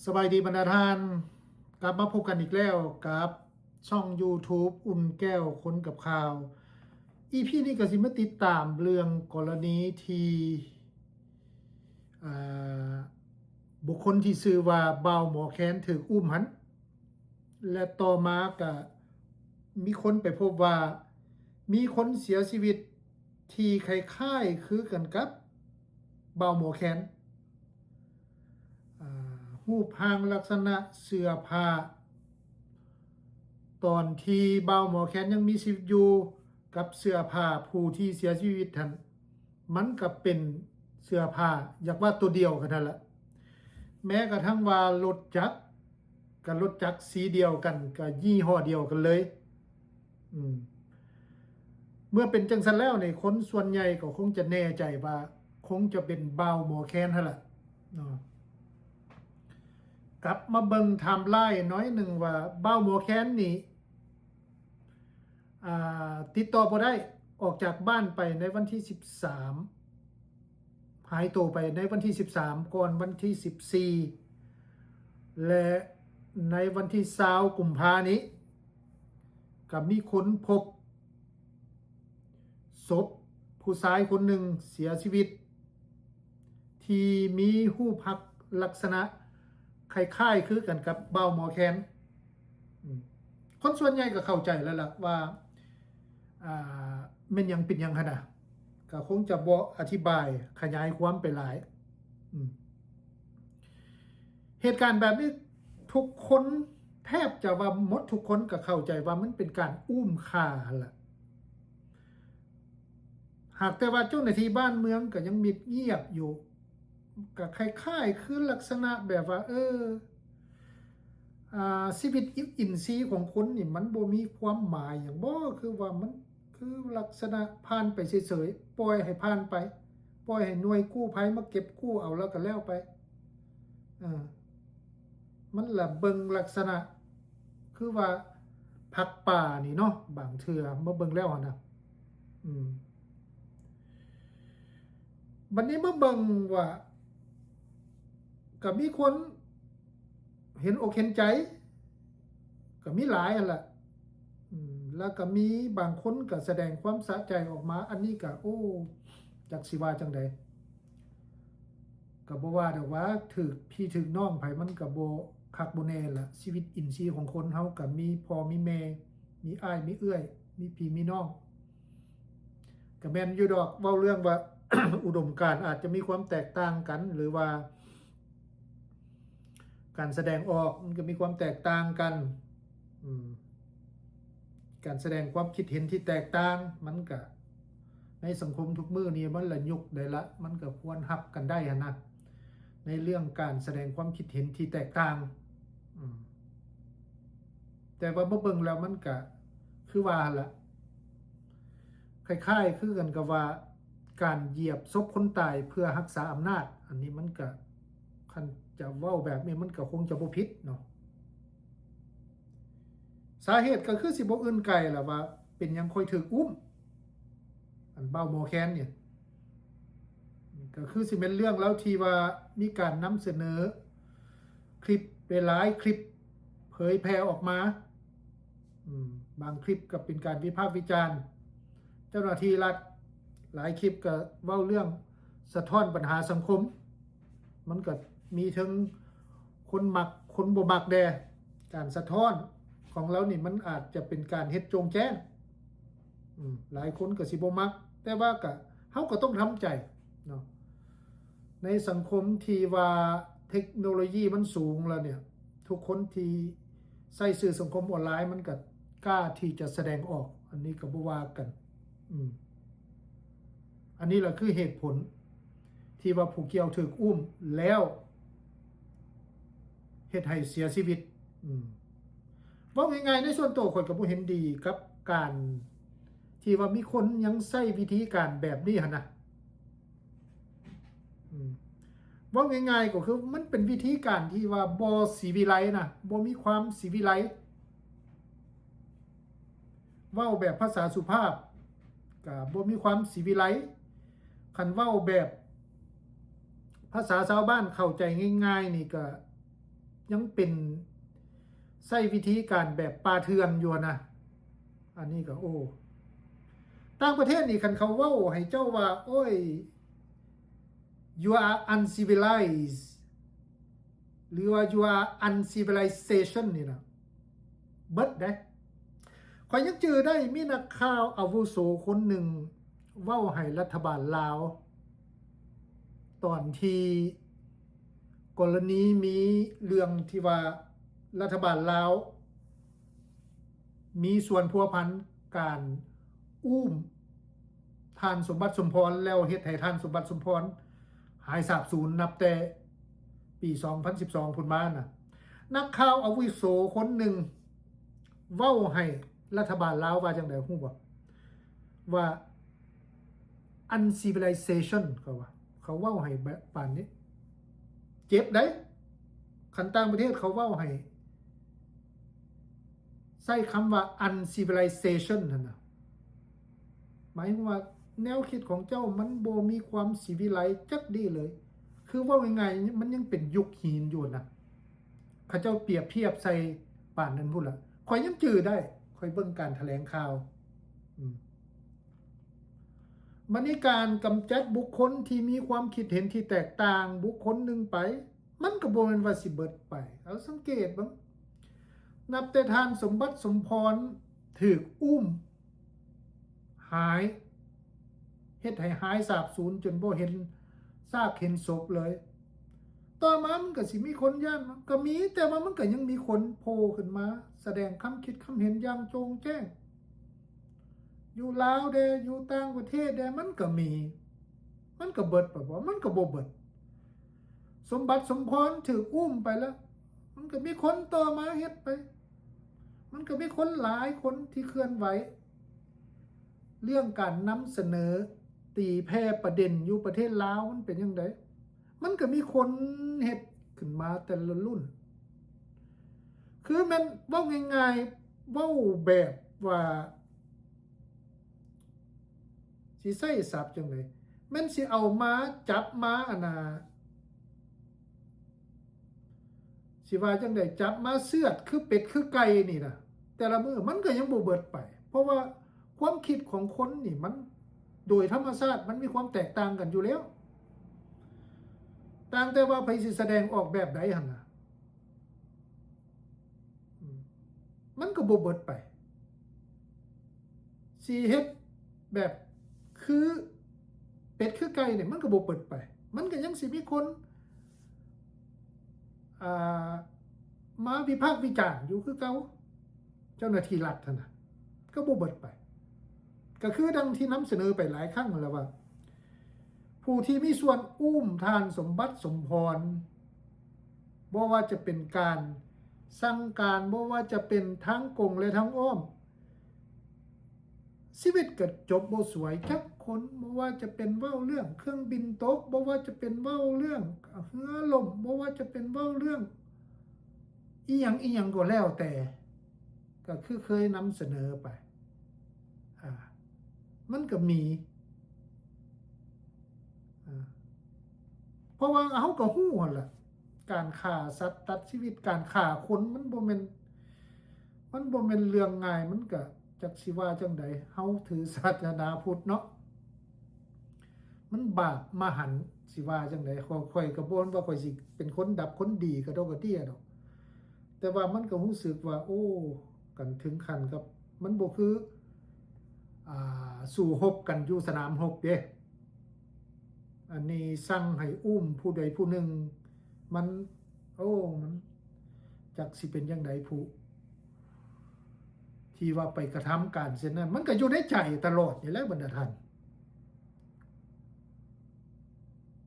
ສະບາຍດີບັນດາທ່ານ, ກັບມາພົບກັນອີກແລ້ວກັບຊ່ອງ YouTube ອຸ່ນແກ້ວຄົນກັບຂ່າວ. ອີພີນີ້ກໍຊິມາຕິດຕາມເລື່ອງກໍລະນີທີ່ ອ່າ ບຸກຄົນທີ່ຊື່ວ່າບ່າວໝໍແຄນຖືກອຸ້ມຫັ້ນ ແລະ ຕໍ່ມາກະມີຄົນໄປພົບວ່າມີຄົນເສຍຊີວິດທີ່ຄ້າຍໆຄືກັນກັບບ່າວໝໍແຄນ. ອ່າ ຮູບຮ່າງລັກສະນະເສື້ອຜ້າ ຕອນທີ່ບ່າວໝໍແຄນຍັງມີຊີວິດຢູ່ ກັບເສື້ອຜ້າຜູ້ທີ່ເສຍຊີວິດຫັ້ນ ມັນກໍເປັນເສື້ອຜ້າ ຢາກວ່າໂຕດຽວກັນຫັ້ນລະ. ແມ້ກະທັ່ງວ່າລົດຈັກ ກໍລົດຈັກສີດຽວກັນ ກໍຍີ່ຫໍ້ດຽວກັນເລີຍ. ອືມ ເມື່ອເປັນຈັ່ງຊັ້ນແລ້ວນີ້ ຄົນສ່ວນໃຫຍ່ກໍຄົງຈະແນ່ໃຈວ່າຄົງຈະເປັນບ່າວໝໍແຄນຫັ້ນລະເນາະ. ກັບມາເບິ່ງໄທມລາຍໜ້ອຍໜຶ່ງວ່າ ບ່າວໝໍແຄນນີ້ ອ່າ ຕິດຕໍ່ບໍ່ໄດ້ ອອກຈາກບ້ານໄປໃນວັນທີສິບສາມ ຫາຍໂຕໄປໃນວັນທີສິບສາມ ກ່ອນວັນທີສິບສີ່ ແລະ ໃນວັນທີຊາວກຸມພານີ້ ກໍມີຄົນພົບສົບຜູ້ຊາຍຄົນໜຶ່ງເສຍຊີວິດ ທີ່ມີຮູບລັກສະນະຄ້າຍໆຄືກັນກັບບ່າວໝໍແຄນ. ອືມ ຄົນສ່ວນໃຫຍ່ກໍເຂົ້າໃຈແລ້ວລະວ່າ ອ່າ ແມ່ນຫຍັງເປັນຫຍັງຫັ້ນນະ ກໍຄົງຈະບໍ່ອະທິບາຍຂະຫຍາຍຄວາມໄປຫຼາຍ. ອືມ ເຫດການແບບນີ້ ທຸກຄົນ ແທບຈະວ່າໝົດທຸກຄົນກໍເຂົ້າໃຈວ່າມັນເປັນການອຸ້ມຂ້າຫັ້ນລະ. ຫາກແຕ່ວ່າເຈົ້າໜ້າທີ່ບ້ານເມືອງກໍຍັງມິດງຽບຢູ່ ກໍຄ້າຍໆຄືລັກສະນະແບບວ່າ ເອີ ອ່າ ຊີວິດອິນຊີຂອງຄົນນີ້ມັນບໍ່ມີຄວາມໝາຍຫຍັງບໍ? ຄືວ່າມັນ ຄືລັກສະນະຜ່ານໄປເສີຍໆ ປ່ອຍໃຫ້ຜ່ານໄປ, ປ່ອຍໃຫ້ໜ່ວຍກູ້ໄພມາເກັບກູ້ເອົາແລ້ວກໍແລ້ວໄປ. ເອີ ມັນລະເບິ່ງລັກສະນະຄືວ່າຜັກປ່ານີ້ເນາະ ບາງເທື່ອມາເບິ່ງແລ້ວຫັ້ນນະ. ອືມ ບັດນີ້ມາເບິ່ງວ່າ ກໍມີຄົນ ເຫັນອົກເຫັນໃຈ ກໍມີຫຼາຍຫັ້ນລະ. ອືມ ແລ້ວກໍມີບາງຄົນກໍສະແດງຄວາມສະໃຈອອກມາ ອັນນີ້ກໍ ໂອ້ ຈັກຊິວ່າຈັ່ງໃດ ກໍບໍ່ວ່າດອກວ່າຖືກພີ່ຖືກນ້ອງໃຜ ມັນກໍບໍ່ຄັກບໍ່ແນ່ລະ. ຊີວິດອິນຊີຂອງຄົນເຮົາກໍມີພໍ່ມີແມ່ ມີອ້າຍມີເອື້ອຍ ມີພີ່ມີນ້ອງ. ກະແມ່ນຢູ່ດອກ ເວົ້າເລື່ອງວ່າ ອຸດົມການອາດຈະມີຄວາມແຕກຕ່າງກັນ ຫຼືວ່າການສະແດງອອກມັນກະມີຄວາມແຕກຕ່າງກັນ. ອືມ ການສະແດງຄວາມຄິດເຫັນທີ່ແຕກຕ່າງ ມັນກະ ໃນສັງຄົມທຸກມື້ນີ້ ມັນລະຍຸກໃດລະ ມັນກະຄວນຮັບກັນໄດ້ຫັ້ນນະ ໃນເລື່ອງການສະແດງຄວາມຄິດເຫັນທີ່ແຕກຕ່າງ. ອືມ ແຕ່ວ່າມາເບິ່ງແລ້ວມັນກະຄືວ່າຫັ້ນລະ ຄ້າຍໆຄືກັນກັບວ່າການຢຽບສົບຄົນຕາຍເພື່ອຮັກສາອຳນາດ. ອັນນີ້ມັນກະ ຄັນຈະເວົ້າແບບນີ້ມັນກະຄົງຈະບໍ່ຜິດເນາະ. ສາເຫດກໍຄືຊິບໍ່ອື່ນໄກລະວ່າເປັນຫຍັງຂ້ອຍຖືກອຸ້ມ ອັນບ່າວໝໍແຄນນີ້ ກໍຄືຊິແມ່ນເລື່ອງລາວທີ່ວ່າມີການນຳສະເໜີຄລິບໄປຫຼາຍຄລິບເຜີຍແຜ່ອອກມາ. ອືມ ບາງຄລິບກໍເປັນການວິພາກວິຈານເຈົ້າໜ້າທີ່ລັດ, ຫຼາຍຄລິບກໍເວົ້າເລື່ອງສະທ້ອນບັນຫາສັງຄົມ. ມັນກໍມີເຖິງຄົນມັກຄົນບໍ່ມັກແດ່. ການສະທ້ອນຂອງລາວນີ້ມັນອາດຈະເປັນການເຮັດໂຈ່ງແຈ້ງ. ອືມ ຫຼາຍຄົນກໍຊິບໍ່ມັກ ແຕ່ວ່າກໍ ເຮົາກໍຕ້ອງທຳໃຈເນາະ. ໃນສັງຄົມທີ່ວ່າເທັກໂນໂລຢີມັນສູງແລ້ວເນ່ຍ ທຸກຄົນທີ່ໃຊ້ສື່ສັງຄົມອອນລາຍ ມັນກໍກ້າທີ່ຈະສະແດງອອກ. ອັນນີ້ກໍບໍ່ວ່າກັນ. ອືມ ອັນນີ້ລະຄືເຫດຜົນ ທີ່ວ່າຜູ້ກ່ຽວຖືກອຸ້ມແລ້ວເຮັດໃຫ້ເສຍຊີວິດ. ອືມ ເວົ້າງ່າຍໆ ໃນສ່ວນໂຕຂ້ອຍກໍບໍ່ເຫັນດີກັບການທີ່ວ່າມີຄົນຍັງໃຊ້ວິທີການແບບນີ້ຫັ້ນນະ. ອືມ ເວົ້າງ່າຍໆ ກໍຄືມັນເປັນວິທີການທີ່ວ່າບໍ່ສີວິໄລນະ, ບໍ່ມີຄວາມສີວິໄລ. ເວົ້າແບບພາສາສຸພາບ ກະບໍ່ມີຄວາມສີວິໄລ. ຄັນເວົ້າແບບພາສາຊາວບ້ານເຂົ້າໃຈງ່າຍໆນີ້ ກະ ຍັງເປັນ ໃຊ້ວິທີການແບບປ່າເຖື່ອນຢູ່ຫັ້ນນະ. ອັນນີ້ກໍ ໂອ້ ຕ່າງປະເທດນີ້ ຄັນເຂົາເວົ້າໃຫ້ເຈົ້າວ່າ ໂອ້ຍ you are uncivilized ຫຼືວ່າ you are uncivilization ນີ້ນະ ເບິດເດ້. ຂ້ອຍຍັງຈື່ໄດ້ ມີນັກຂ່າວອາວຸໂສຄົນໜຶ່ງເວົ້າໃຫ້ລັດຖະບານລາວ ຕອນທີ່ກໍລະນີມີເລື່ອງທີ່ວ່າລັດຖະບານລາວ ມີສ່ວນພົວພັນການອູ້ມທ່ານສົມບັດ ສົມພອນ ແລ້ວເຮັດໃຫ້ທ່ານສົມບັດ ສົມພອນ ຫາຍສາບສູນ ນັບແຕ່ປີສອງພັນສິບສອງພຸ້ນມານະ. ນັກຂ່າວອາວຸໂສຄົນໜຶ່ງເວົ້າໃຫ້ລັດຖະບານລາວວ່າຈັ່ງໃດຮູ້ບໍ່? ວ່າ uncivilization ເຂົາວ່າ ເຂົາເວົ້າໃຫ້ແບບປານນີ້ ເຈັບໄດ໋. ຄັນຕ່າງປະເທດເຂົາເວົ້າໃຫ້ ໃຊ້ຄຳວ່າ uncivilization ຫັ້ນນະ ໝາຍຄວາມວ່າແນວຄິດຂອງເຈົ້າມັນບໍ່ມີຄວາມສີວິໄລຈັກດີ້ເລີຍ. ຄືເວົ້າງ່າຍໆ ມັນຍັງເປັນຍຸກຫີນຢູ່ນະ. ເຂົາເຈົ້າປຽບທຽບໃສ່ປານນັ້ນພຸ້ນລະ. ຂ້ອຍຍັງຈື່ໄດ້ ຂ້ອຍເບິ່ງການຖະແຫຼງຂ່າວ. ອືມ ບັດນີ້ການກຳຈັດບຸກຄົນທີ່ມີຄວາມຄິດເຫັນທີ່ແຕກຕ່າງບຸກຄົນໜຶ່ງໄປ ມັນກໍບໍ່ແມ່ນວ່າຊິເບິດໄປ. ເອົາສັງເກດເບິ່ງ ນັບແຕ່ທ່ານສົມບັດ ສົມພອນ ຖືກອຸ້ມ ຫາຍ ເຮັດໃຫ້ຫາຍສາບສູນຈົນບໍ່ເຫັນຊາກເຫັນສົບເລີຍ. ຕໍ່ມາມັນກໍຊິມີຄົນຢ້ານ ກໍມີ ແຕ່ວ່າມັນກໍຍັງມີຄົນໂຜ່ຂຶ້ນມາສະແດງຄຳຄິດຄຳເຫັນຢ່າງໂຈ່ງແຈ້ງ ຢູ່ລາວແດ່ ຢູ່ຕ່າງປະເທດແດ່ ມັນກໍມີ. ມັນກໍເບິດໄປບໍ່? ມັນກໍບໍ່ເບິດ. ສົມບັດ ສົມພອນ ຖືກອຸ້ມໄປແລ້ວ ມັນກໍມີຄົນຕໍ່ມາເຮັດໄປ. ມັນກໍມີຄົນຫຼາຍຄົນທີ່ເຄື່ອນໄຫວ ເລື່ອງການນຳສະເໜີ ຕີແຜ່ປະເດັນຢູ່ປະເທດລາວ ມັນເປັນຈັ່ງໃດ? ມັນກໍມີຄົນເຮັດຂຶ້ນມາແຕ່ລະລຸ້ນ. ຄືແມ່ນເວົ້າງ່າຍໆ ເວົ້າແບບວ່າ ຊິໃຊ້ສັບຈັ່ງໃດ? ແມ່ນຊິເອົາມາ ຈັບມາ ອັນນ່າ ຊິວ່າຈັ່ງໃດ? ຈັບມາເຊືອດຄືເປັດຄືໄກ່ນີ້ນະ ແຕ່ລະມື້ມັນກໍຍັງບໍ່ເບິດໄປ. ເພາະວ່າຄວາມຄິດຂອງຄົນນີ້ ມັນໂດຍທຳມະຊາດມັນມີຄວາມແຕກຕ່າງກັນຢູ່ແລ້ວ ຕ່າງແຕ່ວ່າໃຜຊິສະແດງອອກແບບໃດຫັ້ນນະ. ອືມ ມັນກໍບໍ່ເບິດໄປ. ຊິເຮັດແບບຄືເປັດຄືໄກ່ນີ້ ມັນກໍບໍ່ເບິດໄປ. ມັນກໍຍັງຊິມີຄົນ ອ່າ ມາວິພາກວິຈານຢູ່ຄືເກົ່າ. ເຈົ້າໜ້າທີ່ລັດຫັ້ນນະ ກໍບໍ່ເບິດໄປ. ກໍຄືດັ່ງທີ່ນຳສະເໜີໄປຫຼາຍຄັ້ງແລ້ວວ່າ ຜູ້ທີ່ມີສ່ວນອຸ້ມທ່ານສົມບັດ ສົມພອນ ບໍ່ວ່າຈະເປັນການສັ່ງການ ບໍ່ວ່າຈະເປັນທາງກົງ ແລະ ທາງອ້ອມ ຊີວິດກໍຈົບບໍ່ສວຍຈັກຄົນ. ບໍ່ວ່າຈະເປັນເວົ້າເລື່ອງເຄື່ອງບິນຕົກ ບໍ່ວ່າຈະເປັນເວົ້າເລື່ອງເຮືອລົ້ມ ບໍ່ວ່າຈະເປັນເວົ້າເລື່ອງອີ່ຫຍັງອີ່ຫຍັງກໍແລ້ວແຕ່ ກໍຄືເຄີຍນຳສະເໜີໄປ ອ່າ ມັນກໍມີ ອ່າ ເພາະວ່າເຮົາກໍຮູ້ຫັ້ນລະ ການຂ້າສັດຕັດຊີວິດ ການຂ້າຄົນ ມັນບໍ່ແມ່ນ ມັນບໍ່ແມ່ນເລື່ອງງ່າຍ. ມັນກະຈັກຊິວ່າຈັ່ງໃດ ເຮົາຖືສາສະໜາພຸດເນາະ ມັນບາບມະຫັນ ຊິວ່າຈັ່ງໃດ. ຂ້ອຍ ຂ້ອຍກໍບໍ່ວ່າຂ້ອຍຊິເປັນຄົນດັບຄົນດີກະດອກກະເຕ້ຍດອກ ແຕ່ວ່າມັນກໍຮູ້ສຶກວ່າ ໂອ້ ກັນເຖິງຂັ້ນກັບ ມັນບໍ່ຄື ອ່າ ສູ້ຮົບກັນຢູ່ສະໜາມຮົບເດ້. ອັນນີ້ສັ່ງໃຫ້ອຸ້ມຜູ້ໃດຜູ້ໜຶ່ງ ມັນ ໂອ້ ມັນຈັກຊິເປັນຈັ່ງໃດ ຜູ້ທີ່ວ່າໄປກະທຳການເຊັ່ນນັ້ນ ມັນກໍຢູ່ໃນໃຈຕະຫຼອດນີ້ແຫຼະ ບັນດາທ່ານ.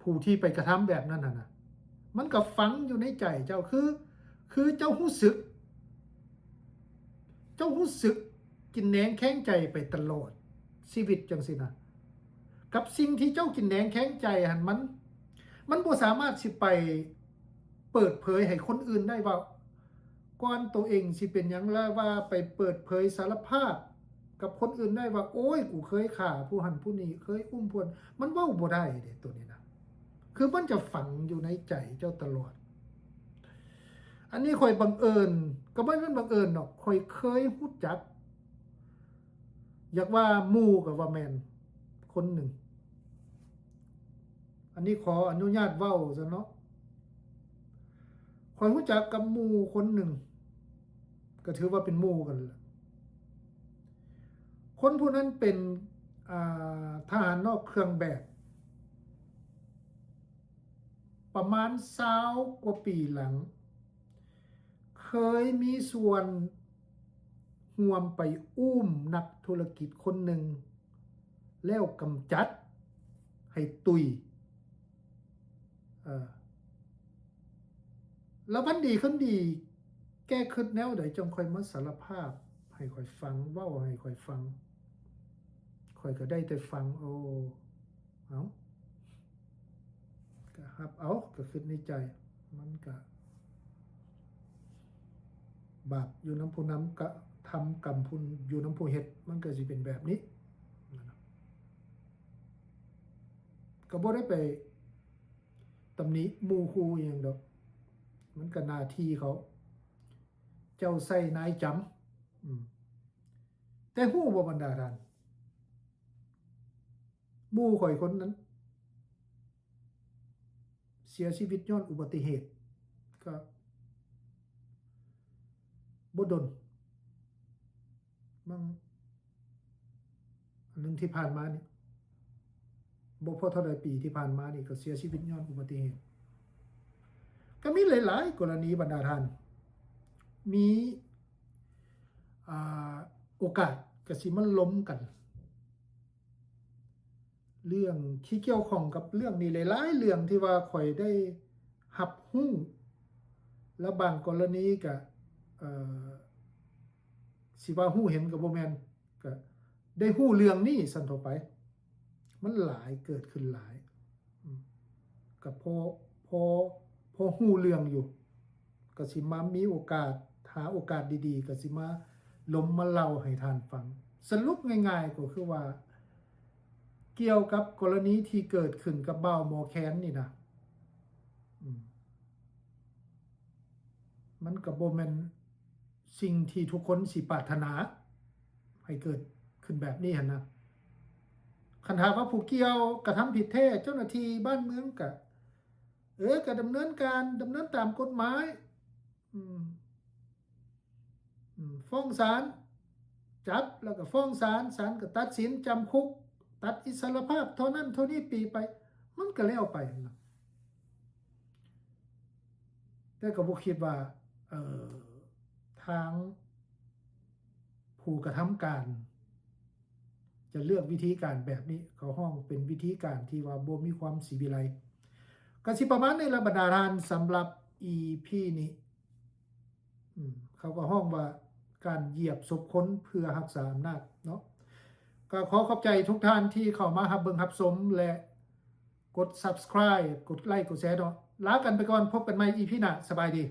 ຜູ້ທີ່ໄປກະທຳແບບນັ້ນຫັ້ນນະ ມັນກໍຝັງຢູ່ໃນໃຈເຈົ້າ ຄື ຄືເຈົ້າຮູ້ສຶກ ເຈົ້າຮູ້ສຶກກິນແໜງແຄງໃຈໄປຕະຫຼອດຊີວິດຈັ່ງຊີ້ນະ ກັບສິ່ງທີ່ເຈົ້າກິນແໜງແຄງໃຈຫັ້ນ ມັນ ມັນບໍ່ສາມາດຊິໄປເປີດເຜີຍໃຫ້ຄົນອື່ນໄດ້ວ່າ ກ່ອນໂຕເອງຊິເປັນຫຍັງ ແລະ ວ່າໄປເປີດເຜີຍສາລະພາບກັບຄົນອື່ນໄດ້ວ່າ ໂອ້ຍ ກູເຄີຍຂ້າຜູ້ຫັ້ນຜູ້ນີ້ ເຄີຍອຸ້ມຜູ້ນັ້ນ ມັນເວົ້າບໍ່ໄດ້ເດ້ໂຕນີ້ນະ. ຄືມັນຈະຝັງຢູ່ໃນໃຈເຈົ້າຕະຫຼອດ. ອັນນີ້ຂ້ອຍບັງເອີນ ກໍບໍ່ແມ່ນບັງເອີນດອກ ຂ້ອຍເຄີຍຮູ້ຈັກ ຢາກວ່າໝູ່ກໍວ່າແມ່ນ ຄົນໜຶ່ງ ອັນນີ້ຂໍອະນຸຍາດເວົ້າຊະເນາະ ຂ້ອຍຮູ້ຈັກກັບໝູ່ຄົນໜຶ່ງ ກໍຖືວ່າເປັນໝູ່ກັນແຫຼະ ຄົນຜູ້ນັ້ນເປັນ ອ່າ ທະຫານນອກເຄື່ອງແບບ ປະມານຊາວກວ່າປີຫຼັງ ເຄີຍມີສ່ວນຮ່ວມໄປອູ້ມນັກທຸລະກິດຄົນໜຶ່ງ ແລ້ວກຳຈັດໃຫ້ຕຸຍ ເອີ ແລ້ວວັນດີຄືນດີ ແກຄິດແນວໃດຈັ່ງຄ່ອຍມາສາລະພາບໃຫ້ຂ້ອຍຟັງ ເວົ້າໃຫ້ຂ້ອຍຟັງ ຂ້ອຍກໍໄດ້ແຕ່ຟັງ ໂອ້ ເອົ້າ ກໍຮັບເອົາ ກໍຄິດໃນໃຈ ມັນກະບາບຢູ່ນຳຜູ້ນຳ ກະທຳກຳຢູ່ນຳຜູ້ເຮັດ ມັນກະຊິເປັນແບບນີ້ ກໍບໍ່ໄດ້ໄປຕຳໜິໝູ່ຄູ່ອີ່ຫຍັງດອກ ມັນກະໜ້າທີ່ເຂົາ ເຈົ້າໃສ່ນາຍຈຳ ອືມ ແຕ່ຮູ້ບໍ່ບັນດາທ່ານ ໝູ່ຂ້ອຍຄົນນັ້ນ ເສຍຊີວິດຍ້ອນອຸບັດຕິເຫດ ກໍບໍ່ດົນ ມັນ ອັນໜຶ່ງທີ່ຜ່ານມານີ້ ບໍ່ພໍເທົ່າໃດປີທີ່ຜ່ານມານີ້ ກໍເສຍຊີວິດຍ້ອນອຸບັດຕິເຫດ ກໍມີຫຼາຍໆກໍລະນີບັນດາທ່ານ ມີ ອ່າ ໂອກາດກໍຊິມາລົມກັນ ເລື່ອງທີ່ກ່ຽວຂ້ອງກັບເລື່ອງນີ້ ຫຼາຍໆເລື່ອງທີ່ວ່າຂ້ອຍໄດ້ຮັບຮູ້ ແລະບາງກໍລະນີກະ ເອີ ຊິວ່າຮູ້ເຫັນກໍບໍ່ແມ່ນ ກະໄດ້ຮູ້ເລື່ອງນີ້ຊັ້ນເທາະໄປ ມັນຫຼາຍ ເກີດຂຶ້ນຫຼາຍ ອືມ ກະພໍ ພໍ ພໍຮູ້ເລື່ອງຢູ່ ກະຊິມາມີໂອກາດ ຫາໂອກາດດີໆ ກະຊິມາລົມມາເລົ່າໃຫ້ທ່ານຟັງ ສະຫຼຸບງ່າຍໆກໍຄືວ່າ ກ່ຽວກັບກໍລະນີທີ່ເກີດຂຶ້ນກັບບ່າວໝໍແຄນນີ້ນະ ອືມ ມັນກະບໍ່ແມ່ນ ສິ່ງທີ່ທຸກຄົນຊິປາດຖະໜາໃຫ້ເກີດຂຶ້ນແບບນີ້ຫັ້ນນະ ຄັນຫາກວ່າຜູ້ກ່ຽວກະທຳຜິດແທ້ ເຈົ້າໜ້າທີ່ບ້ານເມືອງກະ ເອີ ກະດຳເນີນການ ດຳເນີນຕາມກົດໝາຍ ອືມ ອືມ ຟ້ອງສານ ຈັບ ແລ້ວກະຟ້ອງສານ ສານກະຕັດສິນຈຳຄຸກ ຕັດອິດສະຫຼະພາບເທົ່ານັ້ນເທົ່ານີ້ປີໄປ ມັນກະແລ້ວໄປຫັ້ນນະ. ແຕ່ກໍບໍ່ຄິດວ່າ ເອີ ທາງຜູ້ກະທຳການຈະເລືອກວິທີການແບບນີ້ ເຂົາຮ້ອງເປັນວິທີການທີ່ວ່າບໍ່ມີຄວາມສີວິໄລ. ກໍຊິປະມານນີ້ລະບັນດາທ່ານ ສຳລັບອີພີນີ້ ອືມ ເຂົາກໍຮ້ອງວ່າການຢຽບສົບຄົນເພື່ອຮັກສາອຳນາດເນາະ. ກໍຂໍຂອບໃຈທຸກທ່ານທີ່ເຂົ້າມາຮັບເບິ່ງຮັບຊົມ ແລະ ກົດ Subscribe ກົດໄລ ກົດແຊເນາະ. ລາກັນໄປກ່ອນ ພົບກັນໃໝ່ອີພີໜ້າ. ສະບາຍດີ.